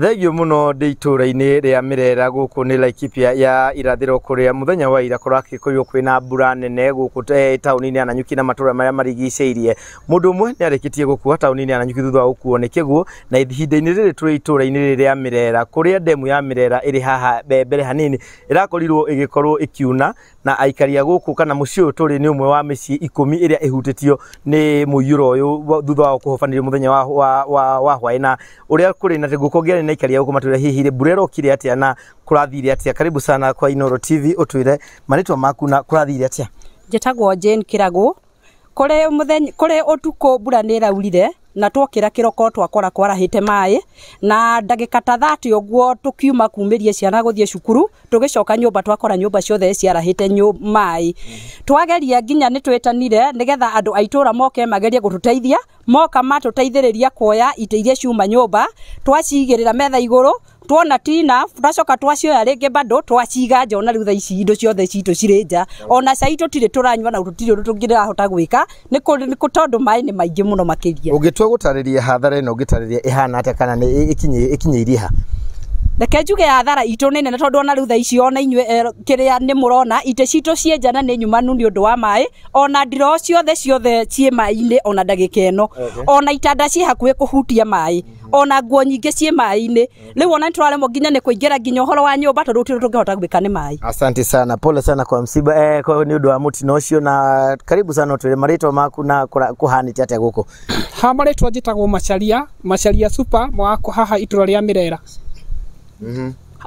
Thengio mũno. Ndĩ itũra-inĩ rĩa Mĩrera gũkũ nĩ Laikipia ya irathĩro, kũrĩa mũthenya wa ira kũrakĩkorirwo kwĩna mbura nene gũkũ taũni-inĩ ya Nanyuki na matũra marĩa marigicĩirie. Mũndũ ũmwe nĩ arĩkĩtie gũkua taũni-inĩ ya Nanyuki thutha wa gũkuo nĩ kĩguũ, na ihinda-inĩ rĩrĩ tũrĩ itũra-inĩ rĩrĩ rĩa Mĩrera, kũrĩa ndemu ya Mĩrera ĩrĩ haha mbere hanini ĩrakorirwo ĩgĩkorwo ĩkiuna, na aikari a gũkũ kana mũciĩ ũyũ tũrĩ nĩ ũmwe wa mĩciĩ 10 ĩrĩa ĩhutĩtio nĩ mũiyũro ũyũ thutha wa kũhobanĩrio mũthenya wa hwaĩ. Na ũrĩa kũrĩ na ngũkũ ngĩaria na aikari a gũkũ matwĩre hihi mbura ĩrokire atĩa na kũrathire atĩa. Karibu sana kwa Inooro TV, ũtwĩre marĩtwa maku na kũrathire atĩa. Njĩtagwo Jane Kĩragũ. Kũrĩ mũthenya, kũrĩ ũtukũ mbura nĩ ĩraurire, na twokĩra kĩroko twakora kwarahĩte maĩ, na ndagĩka ta 30 ũguo tũkiuma kumĩria ciana gũthiĩ cukuru, tũgĩcoka nyũmba twakora nyũmba ciothe ciarahĩte maĩ. Twageria nginya nĩ twĩtanire nĩgetha andũ a itũra moke magerie gũtũteithia. Moka matũteithĩrĩria kuoya itĩ iria ciuma nyũmba, twacigĩrĩra metha igũrũ, tuona tina twacoka twacioya rĩngĩ bado twaciga nja. Ona rĩu thaa ici indo ciothe citũ cirĩ nja, ona cai tũtirĩ tũranyua na tũtirĩ ũndũ tũngĩrahota gwĩka nĩ tondũ maĩ nĩ maingĩ mũno makĩria. Ũngĩtua gũtarĩria hathara ĩno, ũngĩtarĩria ĩhana atĩa kana nĩ ĩkinyĩirie ha? Reke njuge hathara itũ nĩ nene, tondũ ona rĩu thaa ici ona inyuĩ kĩrĩa nĩ mũrona itĩ citũ ciĩ nja na nĩ nyumanu nĩ ũndũ wa maĩ. Ona ndiroo ciothe ciothe ciĩ maĩ-inĩ ona ndagĩka ĩno, ona itanda ciĩ hakuhĩ kũhutia maĩ, ona nguo nyingĩ ciĩ maĩ-inĩ. Rĩu ona nĩ tũraremwo nginya nĩ kũingĩra nginya ũhoro wa nyũmba tondũ gũtirĩ tũngĩhota gwĩka nĩ maĩ. Asante sana, pole sana kwa msiba, kwa nĩ ũndũ wa mũtino ũcio, na karibu sana ũtwĩre marĩtwa maku na kũhanĩte atĩa gũkũ. Ha marĩtwa njĩtagwo Macharia, Macharia Super mwako haha itũra rĩa Mĩrera.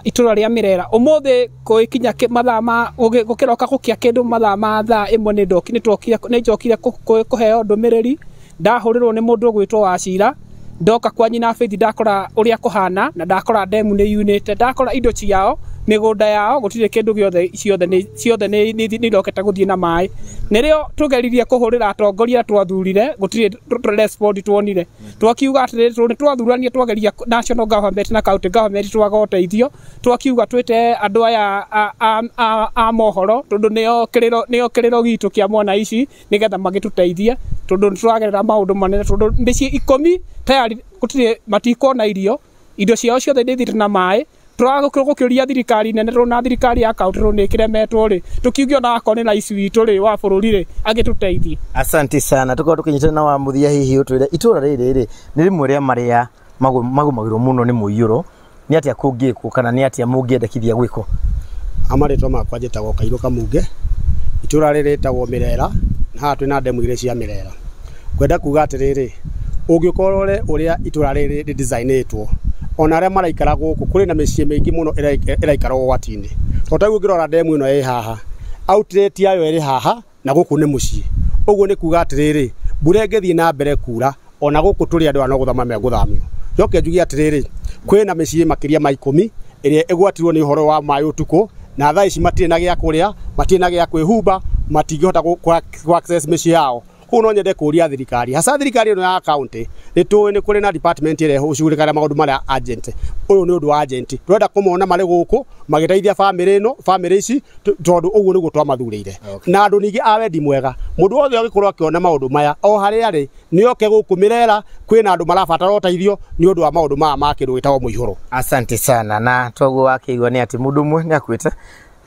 Itũra rĩa Mĩrera ũmũthĩ gũgĩkinya mathaa ma gũkĩroka gũkĩa kĩndũ mathaa ma thaa 1 nĩ njokire kũheo ndũmĩrĩri. Ndahũrĩrwo nĩ mũndũ ũgwĩtwo Wacira, ndoka kwa nyina Faith ndakora ũrĩa kũhana, na ndakora ndemu nĩ yunĩte, ndakora indo ciao, mĩgũnda yao, gũtirĩ kĩndũ gĩothe, ciothe nĩ irokete gũthiĩ na maĩ. Nĩrĩo tũgeririe kũhũrĩra atongoria twathurire, gũtirĩ respond tuonire. Twakiuga atĩrĩrĩ, nĩ twathurania twageria national government na county government twaga ũteithio, twakiuga twĩte andũ aya a mohoro tondũ nĩo kĩrĩro gitũ kĩa mwana ici, nĩgetha magĩtũteithie tondũ nĩ tũragerera maũndũ manene, tondũ mĩciĩ 10 tayari gũtirĩ, matikuona irio, indo ciao ciothe nĩ ithiĩte na maĩ. Tũragũkĩũria thirikari nene na thirikari ya kaunti nĩ ĩkĩremetwo rĩ, tũkiuge ona akorwo nĩ rais witũ rĩ wa bũrũri rĩ agĩtũteithie. Asante sana. Tukorwo tũkĩnyitana na wa mũthia, hihi ũtwĩre itũra rĩrĩ rĩ nĩ rĩmwe rĩa marĩa magũmagĩrwo mũno nĩ mũiyũro, nĩ atĩa kũngĩkwo kana nĩ atĩa mũngĩendekithia gwĩkwo? Amarĩtwa makwa njĩtagwo Kairũ Kamunge, itũra rĩrĩ rĩtagwo Mĩrera, na haha twĩna ndemu igĩrĩ cia Mĩrera. Ngwenda kuga atĩrĩrĩ, ũngĩkorwo ũrore ũrĩa itũra rĩrĩ rĩ-designĩtwo, ona arĩa maraikara gũkũ kũrĩ na mĩciĩ mĩingĩ mũno ĩraikara ũgwati-inĩ. Tondũ ta rĩu ũngĩrora ndemu ĩno ĩ haha, outlet yayo ĩrĩ haha na gũkũ nĩ mũciĩ. Ũguo nĩ kuga atĩrĩrĩ, mbura ĩngĩthiĩ na mbere kura, ona gũkũ tũrĩ andũ aya no gũthama megũthamio. Njoke njuge atĩrĩrĩ, kwĩna mĩciĩ makĩria ma 10 ĩrĩa ĩgwatirwo nĩ ũhoro wa maĩ ũtukũ, na thaa ici matirĩ na gĩa kũrĩa, matirĩ na gĩa kwĩhumba, matingĩhota kũ access mĩciĩ yao. Koguo no nyende kũria thirikari, hasa thirikari ĩno ya county, nĩ tũĩ nĩ kũrĩ na department ĩrĩa ĩcugurĩkaga maũndũ marĩa urgent. Ũyũ nĩ ũndũ wa urgent. Tũrenda kũmona marĩ gũkũ magĩteithia famĩlĩ ĩno, famĩlĩ ici, tondũ ũguo nĩguo twamathurĩire. Na andũ ningĩ a wendi mwega, mũndũ wothe ũngĩkorwo akĩona maũndũ maya o harĩa arĩ, nĩ oke gũkũ Mĩrera, kwĩna andũ marabatara ũteithio nĩ ũndũ wa maũndũ maya ma kĩndũ gĩtagwo mũihũro. Asante sana. Na toguo wakĩigua nĩ atĩ mũndũ ũmwe nĩ akuĩte,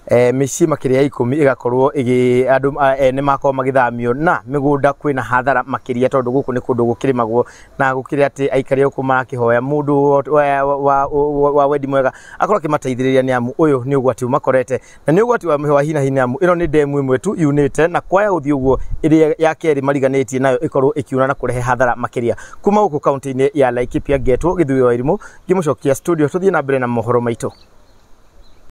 mĩciĩ makĩria ya 10 ĩgakorwo ĩgĩ andũ ene makorwo magĩthamio, na mĩgũnda kwĩna hathara makĩria tondũ gũkũ nĩ kũndũ gũkĩrĩmagwo, na gũkĩrĩ atĩ aikari a gũkũ marakĩhoya mũndũ wa wendi mwega akorwo akĩmateithĩrĩria, nĩ amu ũyũ nĩ ũgwati ũmakorete na nĩ ũgwati wa hi na hi, nĩ amu ĩno nĩ ndemu ĩmwe tu yunĩte, na kwaya gũthiĩ ũguo ĩrĩa ya kerĩ mariganĩtie nayo ĩkorwo ĩkiuna na kũrehe hathara makĩria. Kuma gũkũ kaunti-inĩ ya Laikipia, ngetwo Gĩthuĩ wa Irimũ, ngĩmũcokia studio tũthiĩ na mbere na mohoro maitũ.